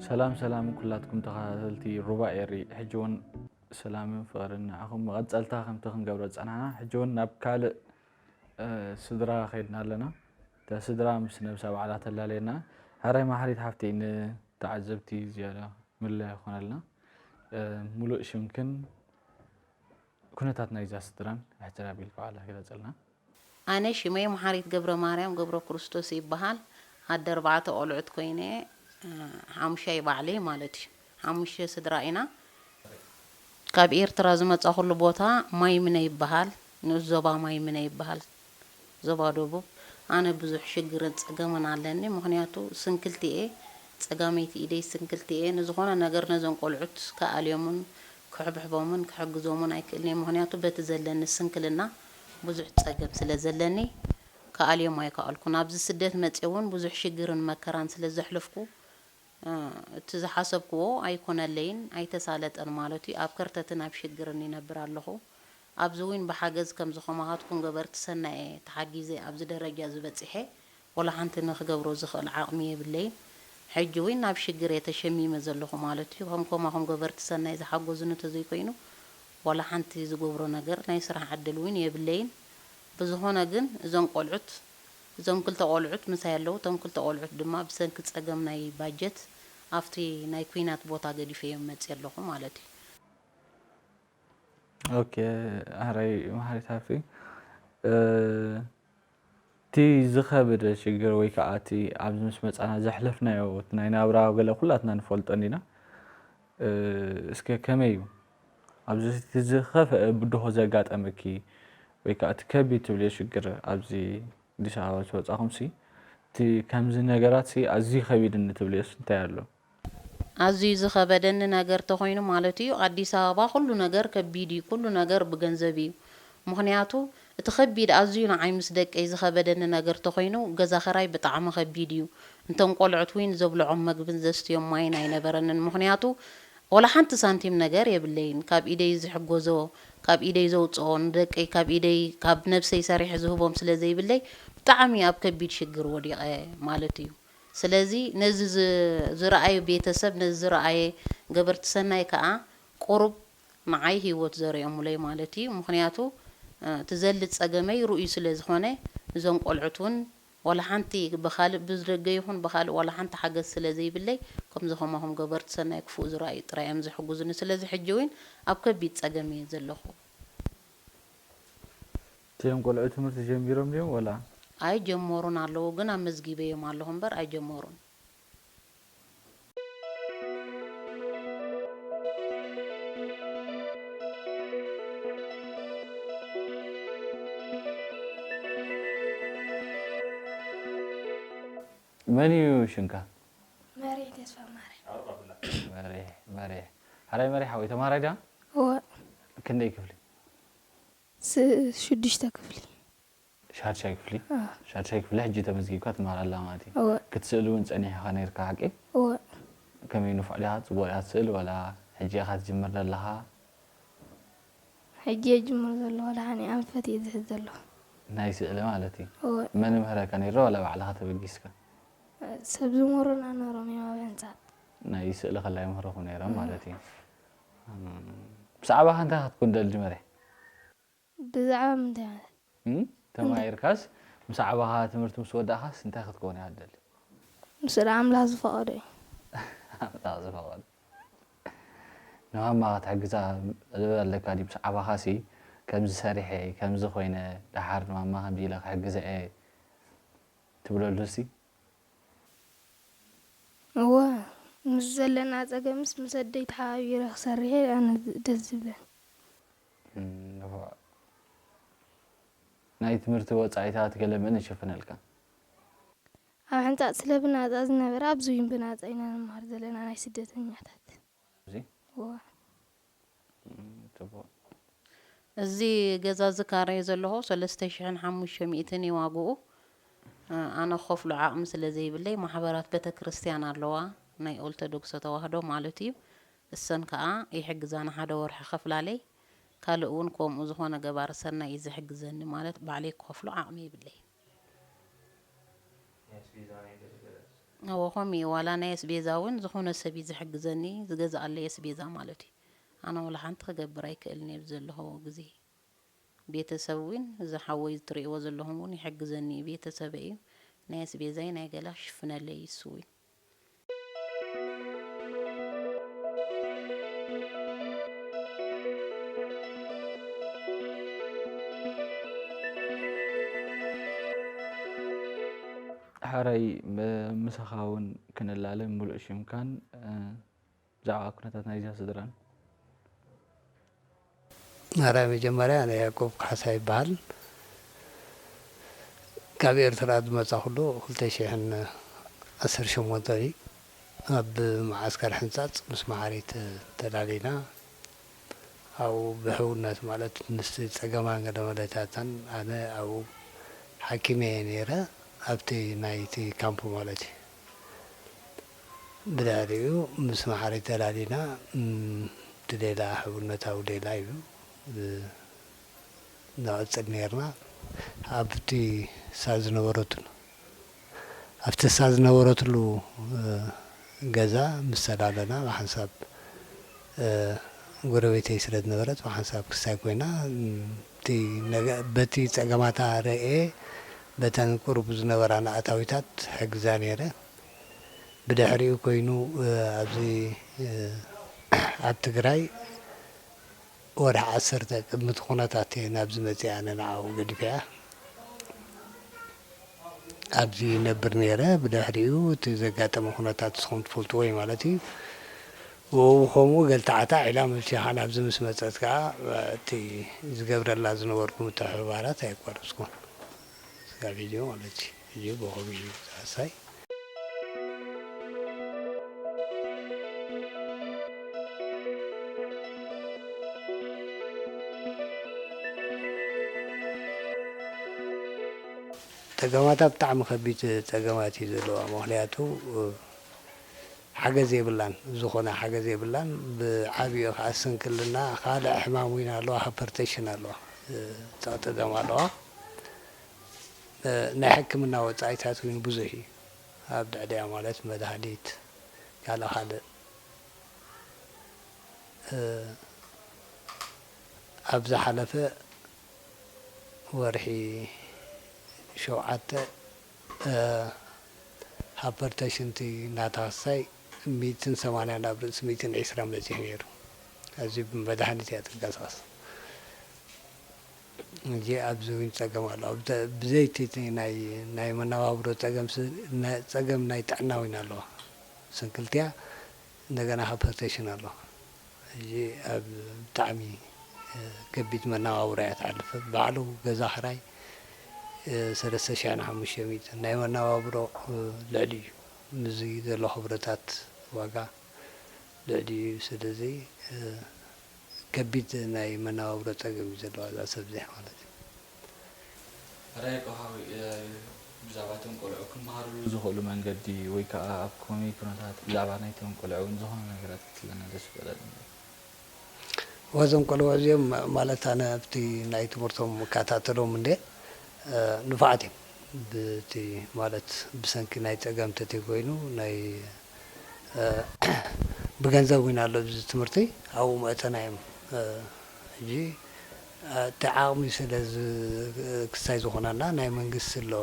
ሰላም ሰላም ኩላትኩም ተኸታተልቲ ሩባ ኤሪ፣ ሕጂ እውን ሰላምን ፍቕርን ንዓኹም። መቐጸልታ ከምቲ ክንገብሮ ዝጸናሕና፣ ሕጂ እውን ናብ ካልእ፣ እ፣ ስድራ ኸይድና ኣለና። እታ ስድራ ምስ ነብሳ ባዕላ ተላለየና። ሕራይ ማሕሪት ሓፍተይ፣ ንተዓዘብቲ ዝያዳ ምልላይ ይኾነልና። እ፣ ሙሉእ ሽምክን ኩነታት ናይዛ ስድራን ሕጽር ኣቢልካ ባዕላ ግለጸልና። ኣነ ሽመይ መሓሪት ገብረ ማርያም ገብረ ክርስቶስ ይበሃል። ኣደ ኣርባዕተ ቆልዑት ኮይነ፣ እ፣ ሓሙሻይ ባዕለይ ማለት እዩ። ሓሙሽተ ስድራ ኢና። ካብ ኤርትራ ዝመጻኹሉ ቦታ ማይምነ ይበሃል። ንኡስ ዞባ ማይምነ ይበሃል። ዞባ ደቡብ። ኣነ ብዙሕ ሽግርን ጸገምን ኣለኒ። ምኽንያቱ ስንክልቲ እየ። ጸጋመይቲ ኢደይ ስንክልቲ እየ። ንዝኾነ ነገር ነዞም ቆልዑት ክኣልዮምን ክሕብሕቦምን ክሕግዞምን ኣይክእልን እየ። ምኽንያቱ በቲ ዘለኒ ስንክልና ብዙሕ ጸገም ስለ ዘለኒ ክኣልዮም ኣይከኣልኩን። ኣብዚ ስደት መጽየ እውን ብዙሕ ሽግርን መከራን ስለ ዘሕለፍኩ፣ እ፣ እቲ ዝሓሰብክዎ ኣይኮነለይን፣ ኣይተሳለጠን ማለት እዩ። ኣብ ከርተትን ኣብ ሽግርን ይነብር ኣለኹ። ኣብዚ እውን ብሓገዝ ከምዚ ከማኻትኩም ገበርቲ ሰናይ እየ ተሓጊዘ ኣብዚ ደረጃ እዚ በጺሐ። ወላ ሓንቲ ንክገብሮ ዝኽእል ዓቕሚ የብለይን። ሕጂ እውን ናብ ሽግር እየ ተሸሚመ ዘለኹ ማለት እዩ። ከም ከማኹም ገበርቲ ሰናይ ዝሓገዙኒ ተዘይኮይኑ፣ ወላ ሓንቲ ዝገብሮ ነገር ናይ ስራሕ ዕድል እውን የብለይን። ብዝኾነ ግን እዞም ቆልዑት፣ እዞም ክልተ ቆልዑት ምሳይ ኣለዉ። እቶም ክልተ ቆልዑት ድማ ብሰንኪ ጸገም ናይ ባጀት ኣብቲ ናይ ኲናት ቦታ ገዲፈዮም መጽየ ኣለኹ ማለት እዩ። ኦኬ፣ ኣህራይ መሓሪት ሃብቲ፣ እ፣ እቲ ዝኸበደ ሽግር ወይ ከዓ እቲ ኣብዚ ምስ መጻና ዘሕለፍናዮ እቲ ናይ ናብራ ገለ ኩላትና ንፈልጦ እንዲና። እ፣ እስከ ከመይ እዩ? ኣብዚ እቲ ዝኸፍአ ብድሆ ዘጋጠመኪ ወይ ከዓ እቲ ከቢድ ትብልዮ ሽግር ኣብዚ ኣዲስ ኣበባ ዝወጻኹምሲ፣ እቲ ከምዚ ነገራትሲ ኣዝዩ ከቢድኒ ትብልዮስ እንታይ ኣሎ? ኣዝዩ ዝኸበደኒ ነገር ተኾይኑ ማለት እዩ፣ ኣዲስ ኣበባ ኩሉ ነገር ከቢድ እዩ፣ ኩሉ ነገር ብገንዘብ እዩ። ምኽንያቱ እቲ ከቢድ ኣዝዩ ንዓይ ምስ ደቀይ ዝኸበደኒ ነገር ተኾይኑ፣ ገዛ ኸራይ ብጣዕሚ ከቢድ እዩ። እንቶም ቆልዑት እውን ዘብልዖም መግብን ዘስትዮም ማይን ኣይነበረንን። ምኽንያቱ ወላ ሓንቲ ሳንቲም ነገር የብለይን። ካብ ኢደይ ዝሕጎዞ፣ ካብ ኢደይ ዘውፅኦ፣ ንደቀይ ካብ ኢደይ፣ ካብ ነብሰይ ሰሪሐ ዝህቦም ስለ ዘይብለይ ብጣዕሚ ኣብ ከቢድ ሽግር ወዲቐ ማለት እዩ። ስለዚ ነዚ ዝ-፣ ዝረኣየ ቤተሰብ፣ ነዚ ዝረኣየ ገበርቲ ሰናይ ከኣ ቁሩብ ንዓይ ህይወት ዘርእዮምለይ ማለት እዩ። ምኽንያቱ፣ እ፣ እቲ ዘሊ ጸገመይ ርእዩ ስለ ዝኾነ፣ እዞም ቆልዑት እውን ዋላ ሓንቲ ብኻልእ ብዝደገ ይኹን ብኻልእ ዋላ ሓንቲ ሓገዝ ስለ ዘይብለይ፣ ከምዚ ከማኹም ገበርቲ ሰናይ ክፉእ ዝረኣዩ ጥራይ እዮም ዝሕግዙኒ። ስለዚ ሕጂ እውን ኣብ ከቢድ ጸገም እየ ዘለኹ። እቶም ቆልዑ ትምህርቲ ጀሚሮም ድዮም ወላ? ኣይጀመሩን ኣለዉ፣ ግን ኣመዝጊበዮም ኣለኹ እምበር ኣይጀመሩን። መን እዩ ሽምካ? መሪሕ ተስፋ ማርያም። መሪሕ፣ መሪሕ። ሓራይ መሪሕ ሓወይ፣ ተማሃራይ ዲኻ? እወ። ክንደይ ክፍሊ? ስ-፣ ሽዱሽተ ክፍሊ። ሻድሻይ ክፍሊ? ኣዎ። ሻድሻይ ክፍሊ ሕጂ ተመዝጊብካ ትመሃር ኣላ ማለት እዩ። እወ። ክትስእል እውን ጸኒሕካ ነይርካ ሓቂ? እወ። ከመይ ንፉዕ ዲኻ? ጽቡቕ ዲኻ ትስእል ወላ ሕጂ ኢኻ ትጅምር ዘለኻ? ሕጂ እየ ዝጅምር ዘለኹ፣ ደሓን እየ፣ ኣንፈት እየ ዝሕዝ ዘለኹ። ናይ ስእሊ ማለት እዩ። እወ። መን ይምህረካ ነይሩ ዋላ ባዕልኻ ተበጊስካ? ሰብ ዝምህሩና ነይሮም እዮም ኣብ ሕንጻጽ። ናይ ስእሊ ከላ ይምህረኹም ነይሮም እወ። ማለት እዩ። እም፣ ብዛዕባኻ እንታይ ክትኮን ደሊ መሪሕ? ብዛዕባ ምንታይ ማለት? እም? ተማሂርካስ፣ ምስ ዓባኻ ትምህርቲ ምስ ወዳእካስ እንታይ ክትከውን ኢኻ ትደሊ? ምስ ኣምላኽ ዝፈቐዶ እዩ። ኣምላኽ ዝፈቐዶ። ንማማ ክትሕግዛ ኣለካ ድዩ? ምስ ዓባኻሲ፣ ከምዚ ሰሪሐ፣ ከምዚ ኮይነ፣ ደሓር ንማማ ከምዚ ኢለ ክሕግዘ እየ ትብለሉሲ? እወ፣ ምስ ዘለና ጸገምስ ምስ ኣደይ ተሓባቢረ ክሰርሕ እየ ኣነ ደስ ዝብለኒ። እም፣ ንፉዕ። ናይ ትምህርቲ ወጻኢታት ገለ መን ይሽፍነልካ? ኣብ ሕንጻጽ ስለ ብናጻ ዝነበረ፣ ኣብዚ እውን ብናጻ ኢና ንመሃር ዘለና ናይ ስደተኛታት። እዚ? እወ። እም፣ ጽቡቕ። እዚ ገዛ እዚ ካሬ ዘለኹ ሰለስተ ሽሕን ሓሙሽተ ሚእትን እዩ ዋግኡ። እ፣ ኣነ ክኸፍሎ ዓቕሚ ስለ ዘይብለይ፣ ማሕበራት ቤተክርስትያን ኣለዋ፣ ናይ ኦርቶዶክስ ተዋህዶ ማለት እዩ። እሰን ከኣ ይሕግዛኒ፣ ሓደ ወርሒ ከፍላለይ። ካልእ እውን ከምኡ ዝኾነ ገባሪ ሰናይ እዩ ዝሕግዘኒ፣ ማለት ባዕለይ ክኸፍሎ ዓቕሚ የብለይ። ናይ ኣስቤዛ ናይ ገለ ገለ? እወ፣ ከምኡ እዩ። ዋላ ናይ ኣስቤዛ እውን ዝኾነ ሰብ እዩ ዝሕግዘኒ፣ ዝገዝኣለይ ኣስቤዛ ማለት እዩ። ኣነ ዋላ ሓንቲ ክገብር ኣይክእልን እየ ብዘለኹዎ ግዜ። ቤተሰብ እውን፣ እዚ ሓወይ እትርእይዎ ዘለኹም እውን ይሕግዘኒ እዩ። ቤተሰበይ እዩ። ናይ ኣስቤዛይ ናይ ገላ ክሽፍነለይ እዩ እሱ እውን። ሕራይ፣ ም-፣ ምሳኻ እውን ክንላለ፣ ምሉእ ሽምካን፣ እ፣ ብዛዕባ ኩነታት ናይዛ ስድራን። ሕራይ፣ መጀመርያ ኣነ ያዕቆብ ካሕሳ ይበሃል። ካብ ኤርትራ ዝመጻኹሉ ክልተ ሽሕን ዓሰርተ ሸሞንተን እዩ። ኣብ መዓስከር ሕንጻጽ ምስ መሓሪት ተላሊና፣ ኣብኡ ብሕውነት ማለት ንስቲ ጸገማን ገለ መለታታን፣ ኣነ ኣብኡ ሓኪም እየ ነይረ፣ ኣብቲ ናይቲ ካምፕ ማለት እዩ። ብድሕሪኡ ምስ መሓሪት ተላሊና፣ እም፣ እቲ ሌላ ሕውነታዊ ሌላ እዩ፣ እ፣ ንቐጽል ነይርና። ኣብቲ እሳ ዝነበረትሉ፣ ኣብቲ እሳ ዝነበረትሉ፣ እ፣ ገዛ ምስ ተላለና፣ ብሓንሳብ፣ እ፣ ጎረቤተይ ስለ ዝነበረት፣ ብሓንሳብ ክስታይ ኮይና፣ እም፣ እቲ ነገ-፣ በቲ ጸገማታ ረኤ፣ በተን ቁሩብ ዝነበራና ኣታዊታት ሕግዛ ነይረ። ብድሕሪኡ ኮይኑ፣ እ፣ ኣብዚ፣ እ፣ ኣብ ትግራይ ወርሒ ዓሰርተ ቅድሚ እቲ ኩነታት እየ ናብዚ መጺኣ፣ ኣነ ንዓኡ ገዲፈያ ኣብዚ ይነብር ነይረ። ብድሕሪኡ እቲ ዘጋጠመ ኩነታት ንስኹም ትፈልጥዎ እዩ ማለት እዩ። ብኡ ከምኡ ገልታዓታ ዒላ መብቲኻ ናብዚ ምስ መጸት ከኣ፣ እቲ ዝገብረላ ዝነበርኩ ምትሕብባራት ኣየቋረጽኩን። ስጋብ ሕጂ ማለት እዩ። ሕጂ ብኸምኡ እዩ ዝሓሳይ። ጸገማታ ብጣዕሚ ከቢድ ጸገማት እዩ ዘለዋ። ምኽንያቱ፣ ሓገዝ የብላን፣ ዝኾነ ሓገዝ የብላን። ብዓቢኡ ከኣ ስንክልና፣ ካልእ ሕማም እውን ኣለዋ፣ ሃይፐርቴንሽን ኣለዋ፣ ጸቕጢ ደም ኣለዋ። ናይ ሕክምና ወጻኢታት እውን ብዙሕ እዩ። ኣብ ልዕሊኣ ማለት መድሃኒት፣ ካልእ ካልእ፣ እ፣ ኣብ ዝሓለፈ ወርሒ ሸውዓተ፣ እ፣ ሃይፐርቴንሽን እቲ ናታ ክሳይ ሚእትን ሰማንያን ኣብ ርእሲ ሚእትን ዕስራን በጺሑ ነይሩ። ኣዝዩ ብመድሃኒት እያ ትንቀሳቐስ። ሕጂ ኣብዚ እውን ጸገም ኣሎ። ኣብ ተ-፣ ብዘይቲ እቲ ናይ፣ ናይ መነባብሮ ጸገም ስ-፣ ነ-፣ ጸገም ናይ ጥዕና እውን ኣለዋ። ስንክልቲያ እንደገና ሃይፐርቴንሽን ኣሎ። ሕጂ ኣብ ብጣዕሚ፣ እ፣ ከቢድ መነባብሮ እያ ትሓልፍ። ባዕሉ ገዛ ክራይ፣ እ፣ ሰለስተ ሽሕን ሓሙሽተ ሚእትን ናይ መነባብሮ፣ እ፣ ልዕሊ እዩ። ምስዚ ዘሎ ክብረታት ዋጋ ልዕሊ እዩ። ስለዚ፣ እ፣ ከቢድ ናይ መነባብሮ ጸገም እዩ ዘለዋ እዛ ሰብ እዚኣ ማለት እዩ። ሕራይ ቆሃዊ፣ እ፣ ብዛዕባ እቶም ቆልዑ ክመሃርሉ ዝኽእሉ መንገዲ ወይ ከኣ ኣብ ከመይ ኩነታት ብዛዕባ ናይቶም ቆልዑ እውን ዝኾነ ነገራት ክትብለና ደስ ይበለኒ። ወዞም ቆልዑ እዚኦም ማ-፣ ማለት ኣነ ኣብቲ ናይ ትምህርቶም እከታተሎም እንድየ፣ እ፣ ንፉዓት እዮም። ብቲ ማለት ብሰንኪ ናይ ጸገም ተተኮይኑ ናይ፣ እ፣ ብገንዘብ እውን ኣሎ እዚ ትምህርቲ፣ ኣብኡ መእተና እዮም። እ፣ ሕጂ፣ እ፣ እቲ ዓቕሚ ስለ ዝ-፣ ክሳይ ዝኾነና ናይ መንግስቲ ኣሎ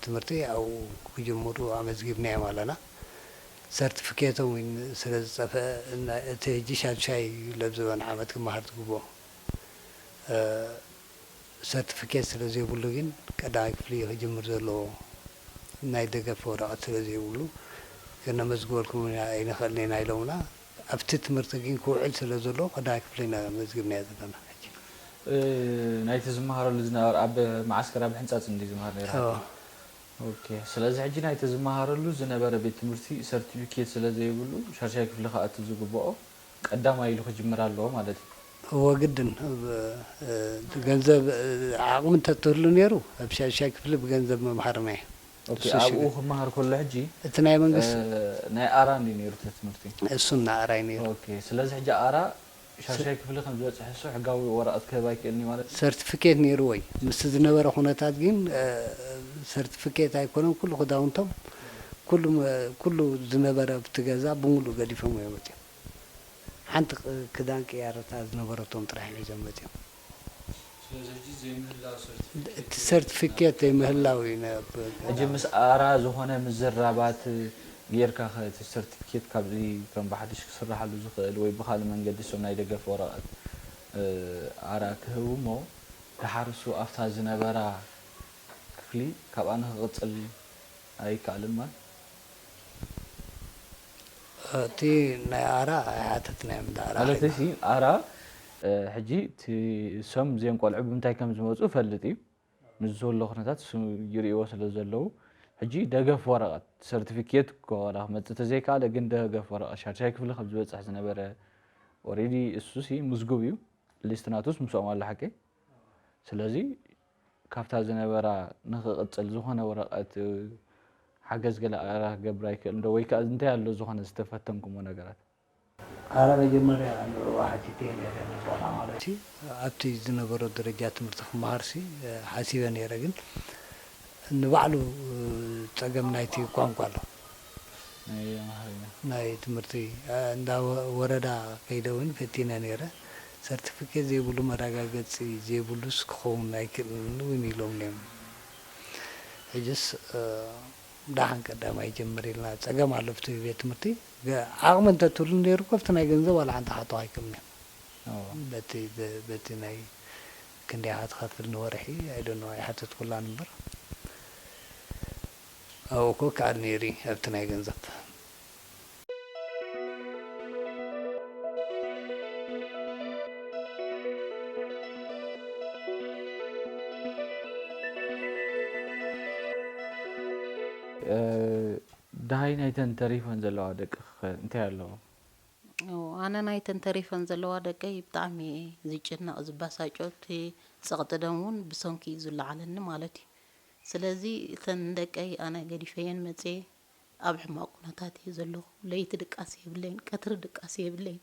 ትምህርቲ ኣብኡ ክጅምሩ ኣመዝጊብናዮም ኣለና። ሰርቲፊኬቶም እውን ስለ ዝጠፍአ፣ እና-፣ እቲ ሕጂ ሻድሻይ ለብዝበን ዓመት ክመሃር ዝግብኦ፣ እ፣ ሰርቲፊኬት ስለ ዘይብሉ ግን ቀዳማይ ክፍሊ እዩ ክጅምር ዘለዎ። ናይ ደገፍ ወረቐት ስለ ዘይብሉ ከነመዝግበልኩም ኢና፣ ኣይንኽእልን ኢና ኢሎምና። ኣብቲ ትምህርቲ ግን ክውዕል ስለ ዘለዎ ቀዳማይ ክፍሊ ኢና መዝጊብናዮ ዘለና ሕጂ። እ፣ ናይቲ ዝመሃረሉ ዝነበረ ኣብ መዓስከር ኣብ ሕንጻጽ እንዲ ዝመሃር ነይሩ? ኣዎ። ኦኬ፣ ስለዚ ሕጂ ናይቲ ዝመሃረሉ ዝነበረ ቤት ትምህርቲ ሰርቲፊኬት ስለ ዘይብሉ ሻድሻይ ክፍሊ ክኣቱ ዝግብኦ ቀዳማይ ኢሉ ክጅምር ኣለዎ ማለት እዩ። እወ፣ ግድን። ብ-፣ እ፣ ገንዘብ፣ እ፣ ዓቕሚ እንተትህሉ ነይሩ፣ ኣብ ሻድሻይ ክፍሊ ብገንዘብ ምምሃርና እዩ። ኦኬ፣ ንሱ ኣብኡ ሽግር። ክመሃር ከሎ ሕጂ፣ እቲ ናይ መንግስቲ እ፣ ናይ ኣራ እንድዩ ነይሩ እቲ ትምህርቲ? እሱ ናይ ኣራ እዩ ነይሩ። ኦኬ፣ ስለዚ ሕጂ ኣራ ሻድሻይ ክፍሊ ከም ዝበጽሐ እሱ ሕጋዊ ወረቐት ክህብ ኣይክእልን እዩ ማለት እዩ? ሰርቲፊኬት ነይርዎ እዩ። ምስቲ ዝነበረ ኩነታት ግን፣ እ፣ ሰርቲፊኬት ኣይኮነን፣ ኩሉ ክዳውንቶም ኩሉ መ-፣ ኩሉ ዝነበረ ኣብቲ ገዛ ብምሉእ ገዲፎም እዮም መፅዮም። ሓንቲ ቅ-፣ ክዳን ቅያረታ ዝነበረቶም ጥራሕ እዮም ሒዞም መፅዮም። ስለዚ ሕጂ ዘይምህላው ሰርቲፊኬት እቲ ሰርቲፊኬት ዘይምህላው እዩ። ሕጂ ምስ ኣራ ዝኾነ ምዝራባት ጌርካ ኸ እቲ ሰርቲፊኬት ካብዚ ከም ብሓድሽ ክስራሓሉ ዝኽእል ወይ ብኻልእ መንገዲ እሶም ናይ ደገፍ ወረቐት፣ እ፣ ኣራ ክህቡ እሞ፣ ደሓር እሱ ኣብታ ዝነበራ ክፍሊ ካብኣ ንኽቕጽል ኣይከኣልን ማለት? እቲ ናይ ኣራ ኣይሓተትናዮም፣ እንዳ ኣራ ማለት ኺና። እሲ ኣራ፣ እ፣ ሕጂ እቲ እሶም እዚኦም ቆልዑ ብምንታይ ከም ዝመጹ እፈልጥ እዩ። ምስ ዘሎ ኩነታት እሱ ይርእይዎ ስለ ዘለዉ፣ ሕጂ ደገፍ ወረቐት፣ ሰርቲፊኬት ዋላ ክመጽእ ተዘይከኣለ፣ ግን ደገፍ ወረቐት ሻድሻይ ክፍሊ ከም ዝበጽሕ ዝነበረ፣ ኦሬዲ እሱሲ ምዝጉብ እዩ። ሊስት ናቱስ ምስኦም ኣሎ ሓቀይ። ስለዚ ካብታ ዝነበራ ንኽቕጽል ዝኾነ ወረቐት፣ ሓገዝ ገለ ኣራ ክገብር ኣይክእልን ዶ? ወይ ከኣ እንታይ ኣሎ ዝኾነ ዝተፈተንኩሞ ነገራት? ኣረ መጀመርያ ንዕኡ ሓቲተዮ ነይረ፣ ነዚ ቆልዓ ማለት እዩ። ኣብቲ ዝነበሮ ደረጃ ትምህርቲ ክመሃርሲ፣ እ፣ ሓሲበ ነይረ፣ ግን ንባዕሉ፣ እ፣ ጸገም ናይቲ ቋንቋ ኣሎ። ናይ ኣምሓርኛ። ናይ ትምህርቲ፣ እ፣ እንዳ ወ-፣ ወረዳ ከይደ እውን ፈቲነ ነይረ። ሰርቲፊኬት ዘይብሉ፣ መረጋገጺ ዘይብሉስ ክኸውን ኣይክእልን እውን ኢሎምኒ እዮም። ሕጅስ፣ እ፣ ደሓን ቀዳማይ ጀምር ኢልና፣ ጸገም ኣሎ ኣብቲ ቤት ትምህርቲ። ገ-፣ ዓቕሚ እንተትህሉ ነይሩ እኮ ኣብቲ ናይ ገንዘብ ዋላ ሓንቲ ክሓቶ ኣይክእልን እዮም። ኣዎ። በቲ ዘ-፣ በቲ ናይ ክንደይ ኢኻ ትኸፍል ንወርሒ፣ I don't know፣ ኣይሓተትኩላን እምበር። ኣብኡ እኮ ከኣል ነይሩ እዩ ኣብቲ ናይ ገንዘብ። እ፣ ደሃይ ናይተን ተሪፈን ዘለዋ ደቅኺ ከ እንታይ ኣለዎ? ኦ፣ ኣነ ናይተን ተሪፈን ዘለዋ ደቀይ ብጣዕሚ እየ ዝጭነቕ፣ ዝበሳጮ፣ እቲ ጸቕጢ ደም እውን ብሰንኪ እዩ ዝለዓለኒ ማለት እዩ። ስለዚ እተን ደቀይ ኣነ ገዲፈየን መጽየ ኣብ ሕማቕ ኩነታት እየ ዘለኹ። ለይቲ ድቃስ የብለይን፣ ቀትሪ ድቃስ የብለይን።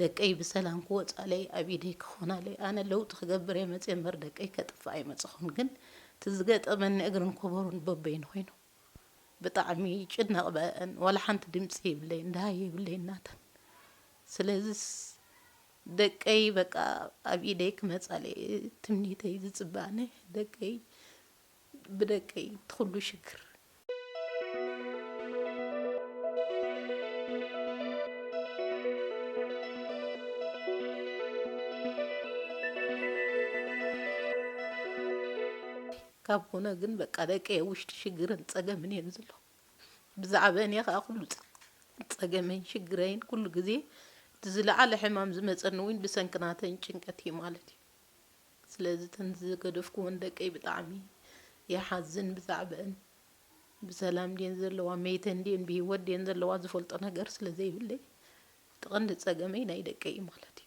ደቀይ ብሰላም ክወጻለይ፣ ኣብ ኢደይ ክኾናለይ፣ ኣነ ለውጢ ክገብር እየ መጽየ እምበር ደቀይ ከጥፍእ ኣይመጽኹን። ግን እቲ ዝገጠመኒ እግርን ኮቦሮን በበይኑ ኮይኑ። ብጣዕሚ ይጭነቕ በአን፣ ዋላ ሓንቲ ድምፂ የብለይን፣ ደሃይ የብለይን ናተን። ስለዝስ ደቀይ በቃ ኣብ ኢደይ ክመፃለይ ትምኒተይ ዝፅበኣነ ደቀይ፣ ብደቀይ እቲ ኩሉ ሽግር። ካብ ኮነ ግን በቃ ደቀይ ኣብ ውሽጢ ሽግርን ፀገምን እየን ዘለዋ። ብዛዕበን እየ ኸዓ ኩሉ ፀ-፣ ፀገመይን ሽግረይን ኩሉ ግዜ እቲ ዝለዓለ ሕማም ዝመፀኒ እውን ብሰንኪ ናተን ጭንቀት እዩ ማለት እዩ። ስለዚ እተን ዝገደፍኩወን ደቀይ ብጣዕሚ ይሓዝን ብዛዕበን። ብሰላም ድየን ዘለዋ፣ መይተን ድየን ብህይወት ድየን ዘለዋ ዝፈልጦ ነገር ስለ ዘይብለይ፣ እቲ ቀንዲ ፀገመይ ናይ ደቀይ እዩ ማለት እዩ።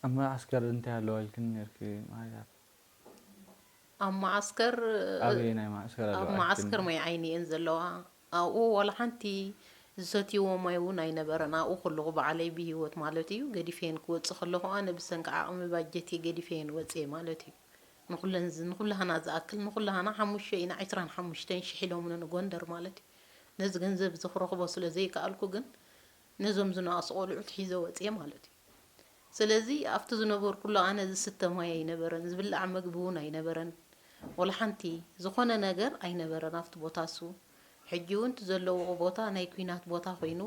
ኣብ መዓስከር እንታይ ኣለዋ ኢልክኒ ነርኪ ማይናት? ኣብ መዓስከር፣ ኣበየናይ መዓስከር ኣብ ኣለዋ መዓስከር ኢልክኒ? ማይ ዓይኒ እየን ዘለዋ። ኣብኡ ዋላ ሓንቲ ዝሰትይዎ ማይ እውን ኣይነበረን። ኣብኡ ከለኹ ባዕለይ ብህይወት ማለት እዩ፣ ገዲፈየን ክወፅእ ከለኹ፣ ኣነ ብሰንኪ ዓቕሚ ባጀት እየ ገዲፈየን ወፅየ ማለት እዩ። ንኹለን ዝ-፣ ንኹላህና ዝኣክል፣ ንኹላህና ሓሙሽተ ኢና፣ ዕስራን ሓሙሽተን ሽሕ ኢሎምና ንጎንደር ማለት እዩ። ነዚ ገንዘብ እዚ ክረኽቦ ስለ ዘይከኣልኩ ግን፣ ነዞም ዝነኣሱ ቆልዑት ሒዘ ወፅየ ማለት እዩ። ስለዚ ኣብቲ ዝነበርኩሉ ኣነ ዝስተ ማይ ኣይነበረን፣ ዝብላዕ መግቢ እውን ኣይነበረን። ወላ ሓንቲ ዝኾነ ነገር ኣይነበረን ኣብቲ ቦታ እሱ። ሕጂ እውን እቲ ዘለውኦ ቦታ ናይ ኲናት ቦታ ኮይኑ፣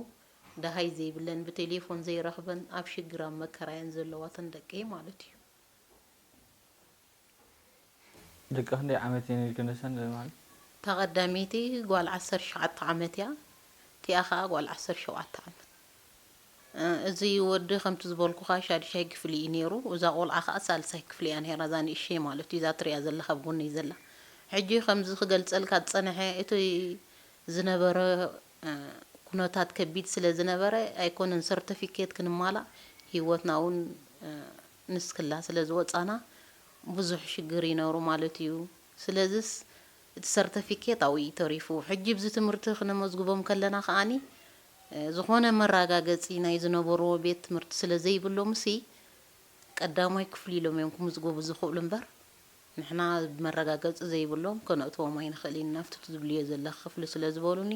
ደሃይ ዘይብለን፣ ብቴሌፎን ዘይረኽበን፣ ኣብ ሽግር ኣብ መከራ እየን ዘለዋ እተን ደቀይ ማለት እዩ። ደቂ ክንደይ ዓመት እየን ኢልክነሰን ማለት? እታ ቀዳመይቲ ጓል ዓሰርተ ትሽዓተ ዓመት እያ። እቲኣ ኸዓ ጓል ዓሰርተ ሸውዓተ ዓመት። እ፣ እዚ ወዲ ከምቲ ዝበልኩኻ ሻድሻይ ክፍሊ እዩ ነይሩ። እዛ ቆልዓ ኸዓ ሳልሳይ ክፍሊ እያ ነይራ፣ እዛ ንእሸይ ማለት እዩ፣ እዛ ትሪኣ ዘለኻ ኣብ ጎነይ ዘላ። ሕጂ ከምዚ ክገልጸልካ ዝጸንሐ፣ እቲ ዝነበረ፣ እ፣ ኩነታት ከቢድ ስለ ዝነበረ ኣይኮነን ሰርተፊኬት ክንማላእ፣ ህይወትና እውን፣ እ፣ ንስክላ ስለ ዝወጻና ብዙሕ ሽግር እዩ ነይሩ ማለት እዩ። ስለዝስ እቲ ሰርተፊኬት ኣብኡ እዩ ተሪፉ። ሕጂ ብዚ ትምህርቲ ክነመዝግቦም ከለና ከኣኒ፣ እ፣ ዝኾነ መረጋገጺ ናይ ዝነበርዎ ቤት ትምህርቲ ስለ ዘይብሎምሲ፣ ቀዳማይ ክፍሊ ኢሎም እዮም ክምዝገቡ ዝኽእሉ እምበር፣ ንሕና መረጋገፂ ዘይብሎም ከነእትዎም ኣይንኽእል ኢና ናብቲ ትብልዮ ዘለኺ ክፍሊ ስለ ዝበሉኒ።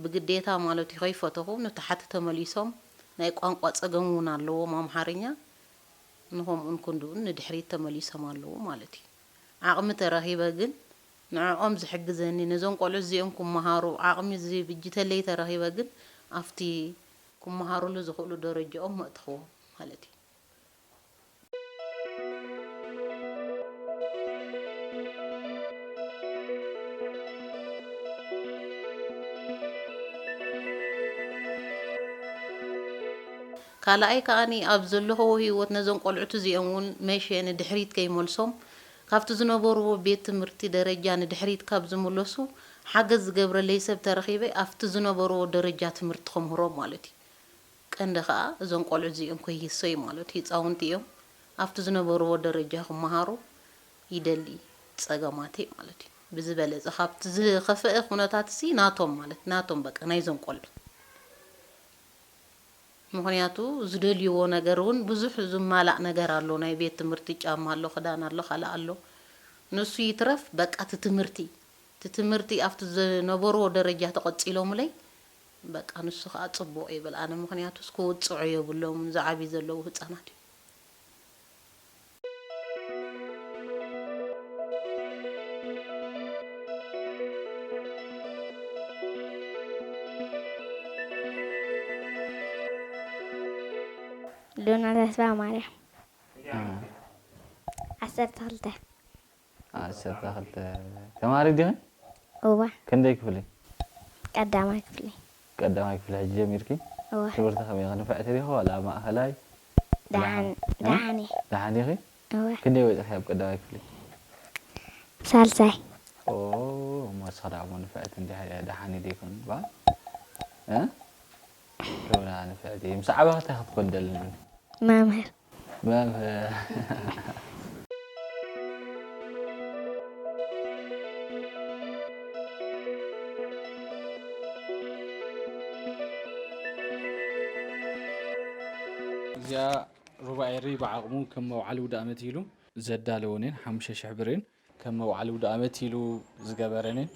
ብግዴታ ማለት እዩ፣ ከይፈተኹ ንታሕቲ ተመሊሶም። ናይ ቋንቋ ፀገም እውን ኣለዎም ኣምሓርኛ። ንኸምኡን ክንድኡን ንድሕሪት ተመሊሶም ኣለዉ ማለት እዩ። ዓቕሚ ተረኺበ ግን ንዕኦም ዝሕግዘኒ፣ ነዞም ቆልዑ እዚኦም ክመሃሩ ዓቕሚ ዝብጅተለይ ተረኺበ ግን ኣብቲ ክመሃሩሉ ዝኽእሉ ደረጃኦም መእትኽዎም ማለት እዩ። ካልኣይ ከኣኒ ኣብ ዘለኽዎ ህይወት ነዞም ቆልዑት እዚኦም እውን መሸ ንድሕሪት ከይመልሶም፣ ካብቲ ዝነበርዎ ቤት ትምህርቲ ደረጃ ንድሕሪት ካብ ዝምለሱ፣ ሓገዝ ዝገብረለይ ሰብ ተረኺበ ኣብቲ ዝነበርዎ ደረጃ ትምህርቲ ከምህሮም ማለት እዩ። ቀንዲ ከኣ እዞም ቆልዑ እዚኦም ከይህሰዩ ማለት እዩ። ህፃውንቲ እዮም። ኣብቲ ዝነበርዎ ደረጃ ክመሃሩ ይደሊ፣ ጸገማተይ ማለት እዩ። ብዝበለጸ ካብቲ ዝኸፍአ ኩነታት ሲ ናቶም ማለት ናቶም በቃ ናይዞም ቆልዑ። ምኽንያቱ ዝደልይዎ ነገር እውን ብዙሕ ዝማላእ ነገር ኣሎ። ናይ ቤት ትምህርቲ ጫማ ኣሎ፣ ክዳን ኣሎ፣ ካልእ ኣሎ። ንሱ ይትረፍ በቃ እቲ ትምህርቲ፣ እቲ ትምህርቲ ኣብቲ ዝነበርዎ ደረጃ ተቐጺሎምለይ በቃ ንሱ ከኣ ጽቡቕ ይብል ኣነ። ምኽንያቱስ ክውጽዑ የብሎምን፣ ዝዓብዩ ዘለዉ ህጻናት እዮም። ሉና ተስፋ ማርያም። ዓሰርተ ክልተ። ዓሰርተ ክልተ። ተማሪ ዲኺ? እዋ። ክንደይ ክፍሊ? ቀዳማይ ክፍሊ። ቀዳማይ ክፍሊ ሕጂ ጀሚርኪ? እዋ። ትምህርቲ ከመይ ኢኺ? ንፍዕቲ ዲኺ ዋላ ማእኸላይ? ደሓን፣ ደሓን? ደሓን እየ። ደሓን ኢኺ? እዋ። ክንደይ በፂኺ ኣብ ቀዳማይ ክፍሊ? ሳልሳይ። ኦ፣ እሞ እስኺ ደኣ እሞ ንፍዕቲ እንዲኻ ደሓን ኢሉ ይኹን እባ። እ? ሎና ንፍዕቲ። ምስ ዓበኺ እንታይ ክትኮኒ ደሊ? መምህር። መምህር። እዚኣ ሩባ ኤሪ ብዓቕሙ ከም መውዓሊ ውድእ ዓመት ኢሉ ዘዳለወን እየን፣ ሓሙሽተ ሽሕ ብር እየን። ከም መውዓሊ ውድእ ዓመት ኢሉ ዝገበረን እየን።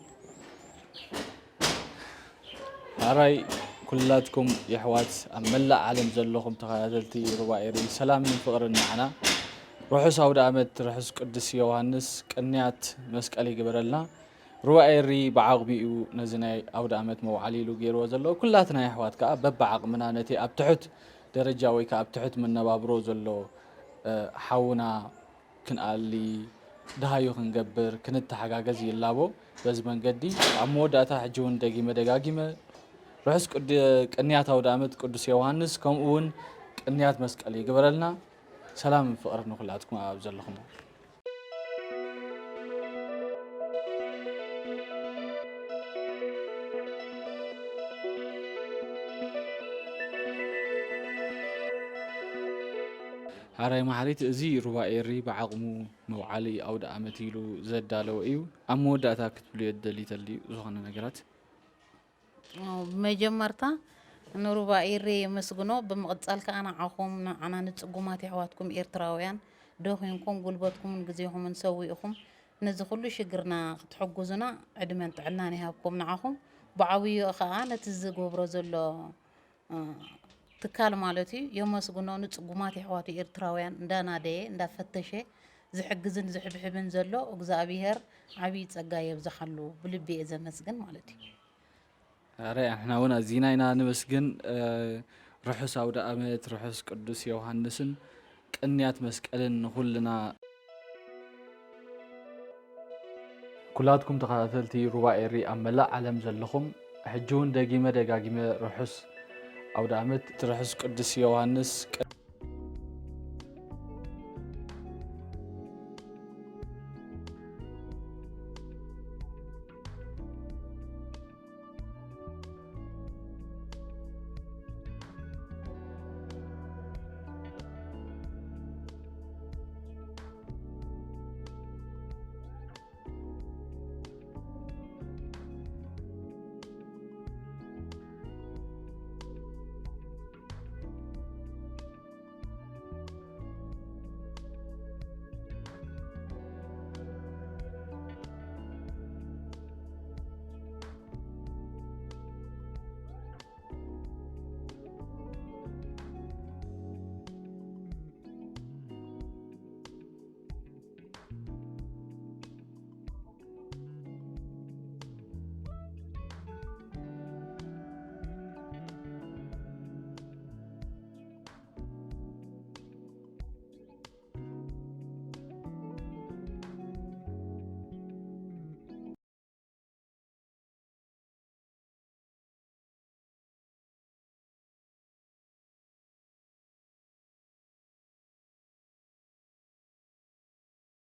ሓራይ ኩላትኩም የሕዋት ኣብ መላእ ዓለም ዘለኹም ተኸታተልቲ ሩባ ኤሪ ሰላምን ፍቕርን ንዓና። ርሑስ ኣውደ ዓመት ርሑስ ቅዱስ ዮሃንስ ቅንያት መስቀል ይግበረልና። ሩባ ኤሪ ብዓቕሚ እዩ ነዚ ናይ ኣውደ ዓመት መውዓሊ ኢሉ ገይርዎ ዘሎ። ኩላትና የሕዋት ከኣ በብዓቕምና ነቲ ኣብ ትሑት ደረጃ ወይ ከኣ ኣብ ትሑት መነባብሮ ዘሎ፣ እ፣ ሓውና ክንኣሊ፣ ደሃዩ ክንገብር፣ ክንተሓጋገዝ ይላቦ። በዚ መንገዲ ኣብ መወዳእታ ሕጂ እውን ደጊመ ደጋጊመ ርሑስ ቅድ-፣ ቅንያት ኣውደ ዓመት ቅዱስ ዮሃንስ ከምኡ እውን ቅንያት መስቀል ይግበረልና። ሰላምን ፍቕርን ንኹላትኩም ኣብ ዘለኹሞ። ሓራይ ማሕሪት፣ እዚ ሩባ ኤሪ ብዓቕሙ መውዓሊ ኣውደ ዓመት ኢሉ ዘዳለወ እዩ። ኣብ መወዳእታ ክትብልዮ ትደሊ ተልዩ ዝኾነ ነገራት? ብመጀመርታ ንሩባ ኤሪ የመስግኖ። ብምቕጻል ከኣ ንዓኹም፣ ንዓና ንጽጉማት የሕዋትኩም ኤርትራውያን፣ ደኺምኩም፣ ጉልበትኩምን ግዜኹምን ሰዊእኹም ነዚ ኩሉ ሽግርና ክትሕግዙና ዕድመን ጥዕናን ይሃብኩም። ንዓኹም ብዓብዩ ከኣ ነቲ ዝገብሮ ዘሎ፣ እ፣ ትካል ማለት እዩ የመስግኖ። ንጽጉማት የሕዋቱ ኤርትራውያን እንዳናደየ፣ እንዳፈተሸ ዝሕግዝን ዝሕብሕብን ዘሎ እግዚኣብሄር ዓብዪ ጸጋ የብዝሓሉ ብልቢ እየ ዘመስግን ማለት እዩ። ኣረ፣ ንሕና እውን ኣዚና ኢና ንመስግን። እ፣ ርሑስ ኣውደ ኣመት፣ ርሑስ ቅዱስ ዮሃንስን ቅንያት መስቀልን ንኹልና። ኩላትኩም ተኸታተልቲ ሩባ ኤሪ ኣብ መላእ ዓለም ዘለኹም፣ ሕጂ እውን ደጊመ ደጋጊመ ርሑስ ኣውደ ኣመት፣ ርሑስ ቅዱስ ዮሃንስ።